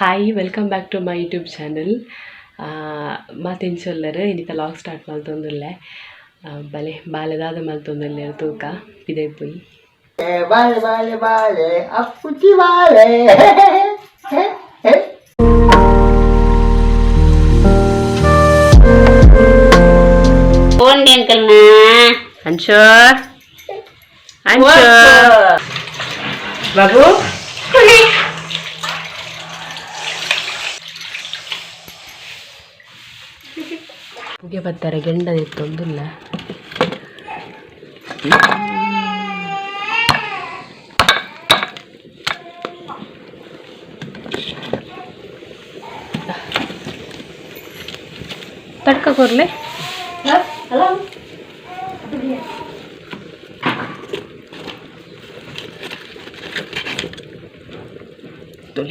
Hi, welcome back to my YouTube channel. ಮಾತೆಂಚೊಲ್ಲರು ಇನ್ನಿತ log start ಮಲ್ತೊಂದುಲ್ಲೆ. ಬಲೆ ಬಾಲೆದಾದ ಮಲ್ತೊಂದುಲ್ಲೆ ತೂಕ ಪಿದೈಪುಯಿ. ಬಾಳೆ ಬಾಳೆ ಬಾಳೆ ಅಪ್ಪುಚಿ ಬಾಳೆ. ಫೋನ್ ಅಂಕಲ್ನ. ಅಂಶೋ, ಅಂಶೋ ಬಾಬು, ಪುಗೆ ಬತ್ತಾರೆ ಗೆಂಡ ಇತ್ತೊಂದುಲ್ಲ. ತಡ್ಕ ಕೊರ್ಲೆ. ತುಳಿ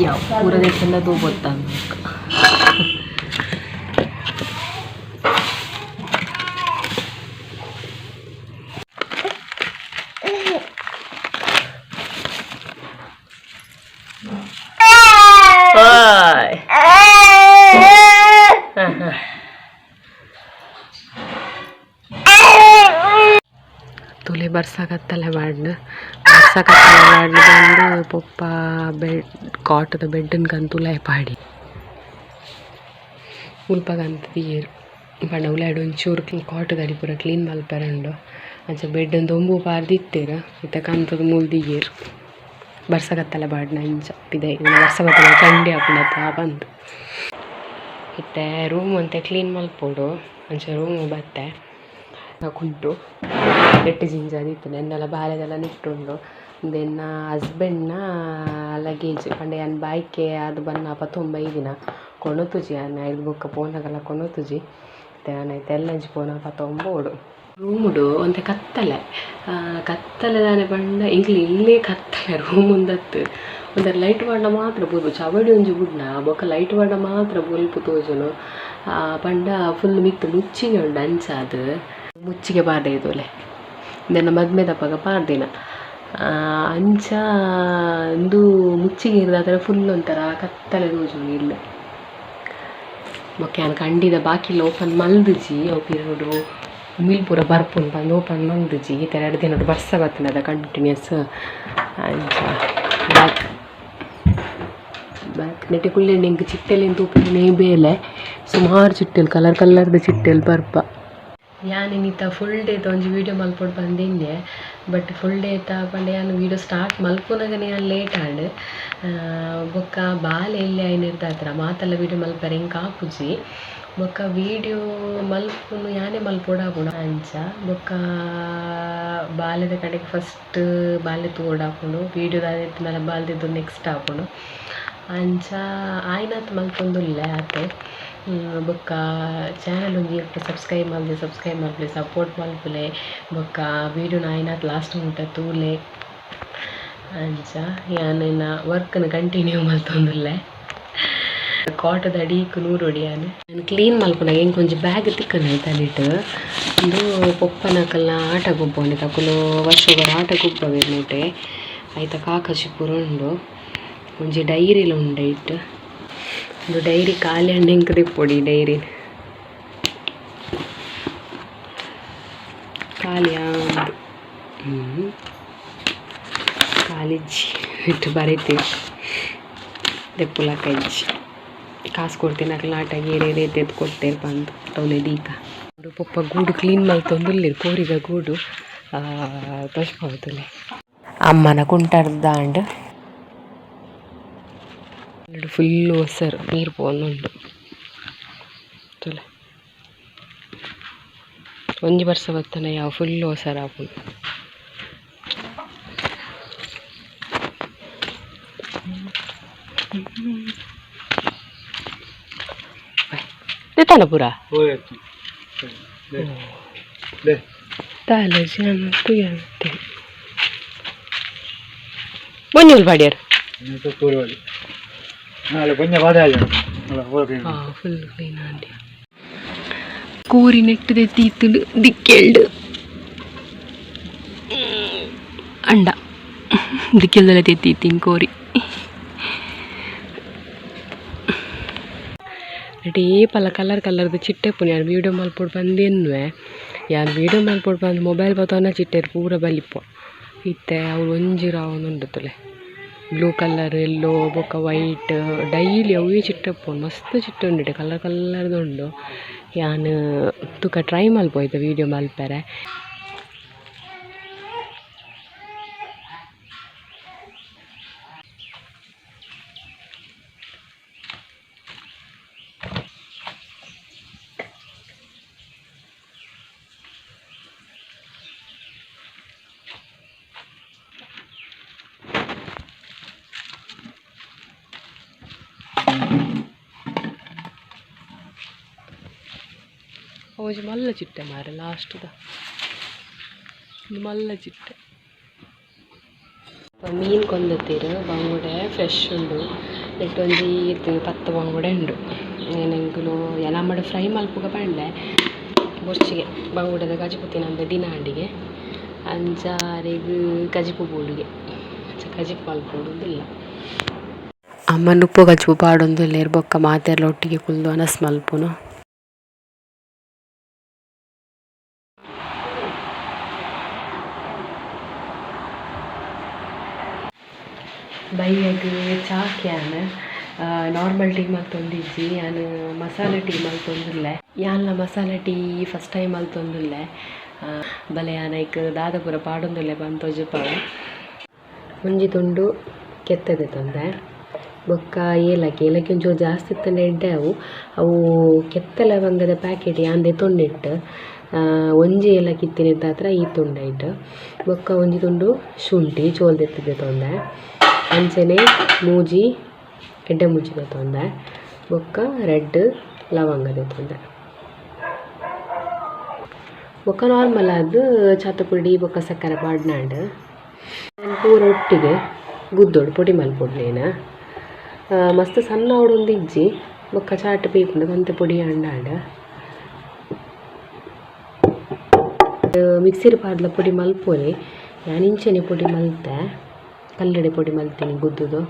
ಯಾವ ಪೂರ ದೇಶದಿಂದ ದೂಬೊತ್ತ. ಓಯ್, ಹಾಂ ಹಾಂ, ತುಲೆ ಬರ್ಸಾಕತ್ತಲೆ ಬಾಡ್ನ, ಬರ್ಸಾಕತ್ತಲೆ ಬಾಡ್ನ. ಬಂದು ಪೊಪ್ಪ ಬೆಡ್ ಕಾಟದ ಬೆಡ್ಡನ್ ಕಂತುಲಾಯ್ ಪಾಡಿ ಮುಲ್ಪಗಂತ ತೀಯೆರ್ ಪಂಡ ಉಲಾಯ್ಡ್ ಒಂಚೂರು ಕಾಟದ ಅಡಿ ಪೂರ ಕ್ಲೀನ್ ಮಲ್ಪೆರೆ ಉಂಡು. ಅಂಚ ಬೆಡ್ಡನ್ ದೊಂಬು ಪಾರ್ದಿತ್ತೆರ್, ಇತ್ತೆ ಕಂತದ ಮೂಲು ದೀಯೆರ್. ಬರ್ಸಕತ್ತಲೆ ಬಾಡ್ನ ಇಂಚ ಪಿದೈ ಬರ್ಸ ಬತ್ತಲ ಚಂಡಿ ಆಪುಂಡತ್ತ ಬಂದು. ಇತ್ತೆ ರೂಮ್ ಒಂತೆ ಕ್ಲೀನ್ ಮಲ್ಪೊಡು, ಅಂಚ ರೂಮು ಬತ್ತೆ. ಕುಂಟು ಎಟ್ಟು ಜಿಂಜಾದಿತ್ತು ಎನ್ನಲ ಬಾಲೆದೆಲ್ಲ ನಿಟ್ಟುಂಡು. ಎನ್ನ ಹಸ್ಬೆಂಡ್ನ ಲಗೇಜ್ ಪಂಡ ಯಾನ್ ಬಾಯ್ಕೆ ಅದು ಬನ್ನ ಪತ್ತೊಂಬೈದಿನ ಕೊನೊತುಜಿ. ಯಾನ್ ಐದು ಬೊಕ್ಕ ಪೋನಗಲ ಕೊನೊತುಜಿ. ಇತ್ತೆ ಯಾನ್ ಐತೆ ಎಲ್ಲಂಜಿ ಪೋನ ಪತ್ತೊಂಬೋಡು. ರೂಮುಡು ಒಂತೆ ಕತ್ತಲೆ ಕತ್ತಲೆ ದಾನೆ ಪಂಡ ಎಂಕ್ಲೆ ಇಲ್ಲೇ ಕತ್ತಲೆ, ರೂಮ್ ಉಂದತ್ತು. ಒಂಥರ ಲೈಟ್ ಪಾಡ್ಂಡ ಮಾತ್ರ ಬೊಲ್ಪು, ಚವಡಿ ಒಂಜಿ ಬುಡ್ನ ಬೊಕ್ಕ ಲೈಟ್ ಪಾಡ್ಂಡ ಮಾತ್ರ ಬೊಲ್ಪು ತೋಜುನು. ಪಂಡ ಫುಲ್ ಮಿತ್ತ್ ಮುಚ್ಚಿಗೆ ಉಂಡು, ಅಂಚಾದ್ ಮುಚ್ಚಿಗೆ ಪಾಡ್ಡೆ ತೂಲೆ. ಇಂದೆನ ಮದ್ಮೆದಪಗ ಪಾಡ್ದಿನ ಅಂಚ ಇಂದು ಮುಚ್ಚಿಗೆ ಇರ್ದಾದ್ರೆ ಫುಲ್ ಒಂಥರ ಕತ್ತಲೆ ತೋಜುಂಡು ಇಲ್ಲ್. ಬೊಕ್ಕ ಯಾನ್ ಕಂಡಿದ ಬಾಕಿಲ್ ಓಪನ್ ಮಲ್ದಿಜಿ, ಅವು ಪಿರವುಡು ಉಮಿಲ್ ಪೂರ ಬರ್ಪುಂಡು ಪಂದ್ ಓಪನ್ ಮಲ್ದಿಜಿ. ಇತ್ತೆ ರಡ್ಡ್ ದಿನೊಟು ಬರ್ಸ ಬತ್ತುಂಡದ ಕಂಟಿನ್ಯೂಸ್, ಅಂಚ ಬ್ಯಾಕ್ ಬ್ಯಾಕ್ ನೆಟೆ ಕುಲ್ಲೆಂಡ ಎಂಕ್ ಚಿಟ್ಟೆಲೆನ್ ತೂಪಿನ ಬೇಲೆ. ಸುಮಾರು ಚಿಟ್ಟೆಲು, ಕಲರ್ ಕಲರ್ದ ಚಿಟ್ಟೆಲು ಬರ್ಪ. ಯಾನ್ ಇನಿತ ಫುಲ್ ಡೇತ ಒಂಜಿ ವೀಡಿಯೋ ಮಲ್ಪೊಡು ಪಂದ್, ಬಟ್ ಫುಲ್ ಡೇತ ಪಂಡ ಯಾನ್ ವೀಡಿಯೋ ಸ್ಟಾರ್ಟ್ ಮಲ್ಪುನಗನೆ ಯಾನ್ ಲೇಟ್ ಆಂಡ್. ಬೊಕ್ಕ ಬಾಲೆ ಎಲ್ಯ ಆಯಿನೆರ್ದಾತ್ರ ಮಾತೆಲ್ಲ ವೀಡಿಯೋ ಮಲ್ಪೆರೆ ಎಂಕ್ ಆಪುಜಿ. ಬೊಕ್ಕ ವೀಡಿಯೋ ಮಲ್ಪುನು ಯಾನೇ ಮಲ್ಪೊಡಾಪುಂಡು ಅಂಚ. ಬೊಕ್ಕ ಬಾಲೆದ ಕಡೆಗೆ ಫಸ್ಟ್ ಬಾಲೆ ತೂವೊಡಾಪುಂಡು, ವೀಡಿಯೋ ದಾದ ಇತ್ತ್ಂಡಲ ಬಾಲ್ದಿದ್ದು ನೆಕ್ಸ್ಟ್ ಆಪುಂಡು. ಅಂಚ ಆಯ್ನಾತ್ ಮಲ್ತೊಂದುಲ್ಲೆ ಆತೆ. ಬೊಕ್ಕ ಚಾನಲ್ ಒಂಜಿ ಸಬ್ಸ್ಕ್ರೈಬ್ ಮಲ್ದೆ ಸಬ್ಸ್ಕ್ರೈಬ್ ಮಲ್ಪುಲೆ, ಸಪೋರ್ಟ್ ಮಲ್ಪುಲೆ. ಬೊಕ್ಕ ವೀಡಿಯೋನ ಆಯ್ನಾತ್ ಲಾಸ್ಟ್ ಮುಟ್ಟ ತೂಲೆ. ಅಂಚ ಯಾನ್ ಎನ್ನ ವರ್ಕ್ನ್ ಕಂಟಿನ್ಯೂ ಮಲ್ತೊಂದುಲ್ಲೆ. ಕಾಟದ ಅಡೀಕ್ ನೂರೊಡಿ ಯಾನ್ ಯಾನ್ ಕ್ಲೀನ್ ಮಲ್ಪುನಗ ಎಂಕ್ ಒಂಜಿ ಬ್ಯಾಗ್ ತಿಕ್ಕುಂಡು ಐತ ಅಡಿಟ್. ಉಂದು ಪೊಪ್ಪನಕಲ್ನ ಆಟ ಗೊಬ್ಬೊಂದಿತ್ತು ಅಕುಲು, ವರ್ಷೊಗೊರ ಆಟ ಗೊಬ್ಬವೆರ್ ನೆಟೆ. ಐತ ಕಾಕಜಿ ಪೂರ ಉಂಡು, ಒಂಜಿ ಡೈರಿಲ ಉಂಡು ಐಟ್. ಉಂದು ಡೈರಿ ಖಾಲಿ ಆಂಡ ಎಂಕ್ ದೆಪ್ಪೊಡು. ಈ ಡೈರಿ ಖಾಲಿ ಆಂಡ್. ಖಾಲಿ ಇಜ್ಜಿ, ಇಟ್ಟು ಬರೀತಿ ದೆಪ್ಪುಲಕ ಇಜ್ಜಿ. ಕಾಸು ಕೊಡ್ತೀನಿ ಆಟಗೆ ಏರೇರು ಎತ್ತು ಕೊಡ್ತೇರು ಪಂದ್ ಅವಲೆ ದೀಕ. ಪೊಪ್ಪ ಗೂಡು ಕ್ಲೀನ್ ಮಲ್ತೊಂದುಲ್ಲೆರ್, ಕೋರಿದ ಗೂಡು ತೋಜ್ಪಾವುತುಲೆ. ಅಮ್ಮನ ಕುಂಟರ್ದಾಂಡ್ ಫುಲ್ ಒಸರು ನೀರು ಪೋವೊಂದುಂಡು ತೂಲೆ. ಒಂಜಿ ಬರ್ಸ ಬತ್ತನ ಯಾವ ಫುಲ್ ಒಸರು ಆಪುಂಡು. ದೇತಾನ ಪೂರ ದಾಲ ಜನ ತೂಯಂತೆ ಒಂಜಿ ಪಾಡ್ಯಾರ. ನಾಳೆ ಕೊಂಚ ಬಾಧೆ. Full clean Andy. ಕೋರಿ ನೆಟ್ಟದೆ ತೀತುಂಡು ದಿಕ್ಕೆಲ್ಡು ಅಂಡ ದಿಕ್ಕೆಲ್ದಲ್ಲ ತೆತ್ತಿ ಕೋರಿ. ಏಪಲ ಕಲರ್ ಕಲರ್ದ ಚಿಟ್ಟೆ ಪುನಿ. ಯಾನ್ ವೀಡಿಯೋ ಮಲ್ಪೊಡು ಪಂದ್ ಎನ್ನುವೆ. ಯಾನ್ ವೀಡಿಯೋ ಮಲ್ಪೊಡು ಪಂದ್ ಮೊಬೈಲ್ ಪತೊನ್ನ ಚಿಟ್ಟೆರ್ ಪೂರ ಬಲಿಪೊ. ಇತ್ತೆ ಅವು ಒಂಜಿ ರಾವೊಂದುಂಡು ತೂಲೆ. ಬ್ಲೂ ಕಲರ್, ಎಲ್ಲೋ ಬೊಕ್ಕ ವೈಟ್. ಡೈಲಿ ಅವೇ ಚಿಟ್ಟೆ ಉಪ್ಪುಂಡು. ಮಸ್ತ್ ಚಿಟ್ಟೆ ಉಂಡು, ಕಲರ್ ಕಲರ್ದ ಉಂಡು. ಯಾನ್ ತುಕ ಟ್ರೈ ಮಲ್ಪೊಯ್ತೆ ವೀಡಿಯೋ ಮಲ್ಪೆರೆ. ಒಂಜಿ ಮಲ್ಲ ಚಿಟ್ಟೆ ಮಾರೆ ಲಾಸ್ಟ್ದ. ಉಂದು ಮಲ್ಲ ಚಿಟ್ಟೆ. ಮೀನ್ ಕೊಂದತ್ತೀರು. ಬಂಗುಡೆ ಫ್ರೆಶ್ ಉಂಡು. ನೆಟ್ ಒಂಜಿ ಇತ್ತು 10 ಬಂಗುಡೆ ಉಂಡು. ಎಂಕುಲು ಎನಮ್ಮಡ ಫ್ರೈ ಮಲ್ಪುಗ ಪಂಡೆ. ಬೊರ್ಚಿಗೆ ಬಂಗುಡೆದ ಕಜಿಪು ತಿನ್ನಂದೆ ದಿನಾಂಡಿಗೆ. ಅಂಚ ಅರೆಗ್ ಕಜಿಪು ಬೋಡುಗೆ. ಅಂಚ ಕಜಿಪು ಮಲ್ಪೊಡುಂದಿಲ್ಲ. ಅಮ್ಮ ನುಪ್ಪು ಕಜಿಪು ಪಾಡೊಂದುಲ್ಲೆರ್. ಬೊಕ್ಕ ಮಾತೆರ್ಲ ಒಟ್ಟಿಗೆ ಕುಲ್ದು ವನಸ್ ಮಲ್ಪುನು. ಬಯ್ಯಗ್ ಚಾಕ್. ಯಾನ್ ನಾರ್ಮಲ್ ಟೀ ಮಲ್ತೊಂದಿಜ್ಜಿ, ಯಾನ್ ಮಸಾಲೆ ಟೀ ಮಲ್ತೊಂದುಲ್ಲೆ. ಯಾನ್ಲ ಮಸಾಲೆ ಟೀ ಫಸ್ಟ್ ಟೈಮ್ ಮಲ್ತೊಂದುಲ್ಲೆ. ಬಲೆ ಯಾನ್ ಐಕ್ ದಾದ ಪೂರ ಪಾಡೊಂದುಲ್ಲೆ ಪಂದ್ ತೋಜಪಾವೆ. ಒಂಜಿ ತುಂಡು ಕೆತ್ತದೆ ತೊಂದೆ. ಬೊಕ್ಕ ಏಲಕ್ಕಿ. ಏಲಕ್ಕಿ ಒಂಚೂರು ಜಾಸ್ತಿ ಇತ್ತಂಡ ಎಡ್ಡೆ. ಅವು ಅವು ಕೆತ್ತೆ ಲವಂಗದ ಪ್ಯಾಕೆಟ್ ಯಾನ್ ದೆತೊಂದಿಟ್ಟು. ಒಂಜಿ ಏಲಕ್ಕಿ ಇತ್ತಿನೆದ್ದಾತ್ರ ಈ ತುಂಡು ಐಟ್. ಬೊಕ್ಕ ಒಂಜಿ ತುಂಡು ಶುಂಠಿ ಚೋಲ್ ದೆತ್ತ್ ದೆತೊಂದೆ. ಅಂಚನೆ ಮೂಜಿ ಎಡ್ಡೆ ಮುಂಚಿ ದೆತೊಂದೆ. ಬೊಕ್ಕ ರಡ್ಡ್ ಲವಂಗ ದೆತೊಂದೆ. ಬೊಕ್ಕ ನಾರ್ಮಲ್ ಆದ್ ಚಾತ ಪುಡಿ ಬೊಕ್ಕ ಸಕ್ಕರೆ ಪಾಡ್ನಾಂಡ್. ಪೂರ ಒಟ್ಟಿಗೆ ಗುದ್ದೊಡು, ಪೊಡಿ ಮಲ್ಪೊಡು. ಮಸ್ತ್ ಸಣ್ಣ ಆವೊಡೊಂದು ಇಜ್ಜಿ. ಬೊಕ್ಕ ಚಾಟ್ ಪೀಪುಂಡು ಒಂತೆ ಪೊಡಿ ಆಂಡಾಂಡ್. ಮಿಕ್ಸಿಡ್ ಪಾಡ್ಲ ಪೊಡಿ ಮಲ್ಪೊಲಿ. ಯಾನ್ ಇಂಚನೆ ಪೊಡಿ ಮಲ್ತೆ. ಕಲ್ಲಡೆ ಪೊಡಿ ಮಲ್ತೀನಿ ಗುದ್ದುದು.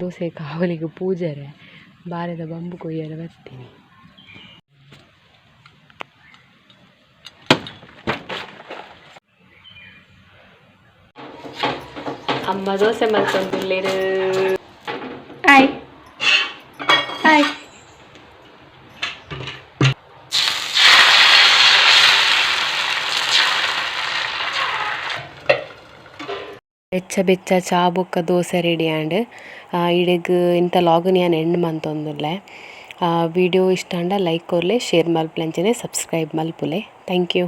ದೋಸೆ ಕಾವಲಿಗೆ ಪೂಜಾರೆ ಬಾರೆದ ಬಂಬು ಕೊಯ್ಯರೆ ಬರ್ತೀನಿ. ಅಮ್ಮ ದೋಸೆ ಮಲ್ತೊಂದುಲ್ಲೆರ್. Hi hi. ಬೆಚ್ಚ ಬೆಚ್ಚ ಚಾ ಬೊಕ್ಕ ದೋಸೆ ರೆಡಿ ಆಂಡ್. ಇಡೆಗ್ ಇಂತ ಲಾಗನ್ ಯಾನ್ ಎಂಡ್ ಮಂತೊಂದುಲ್ಲೆ. ವಿಡಿಯೋ ಇಷ್ಟ ಆಂಡ ಲೈಕ್ ಕೊರ್ಲೆ, ಶೇರ್ ಮಲ್ಪುಲೆ, ಅಂಚನೆ ಸಬ್ಸ್ಕ್ರೈಬ್ ಮಲ್ಪುಲೆ. Thank you.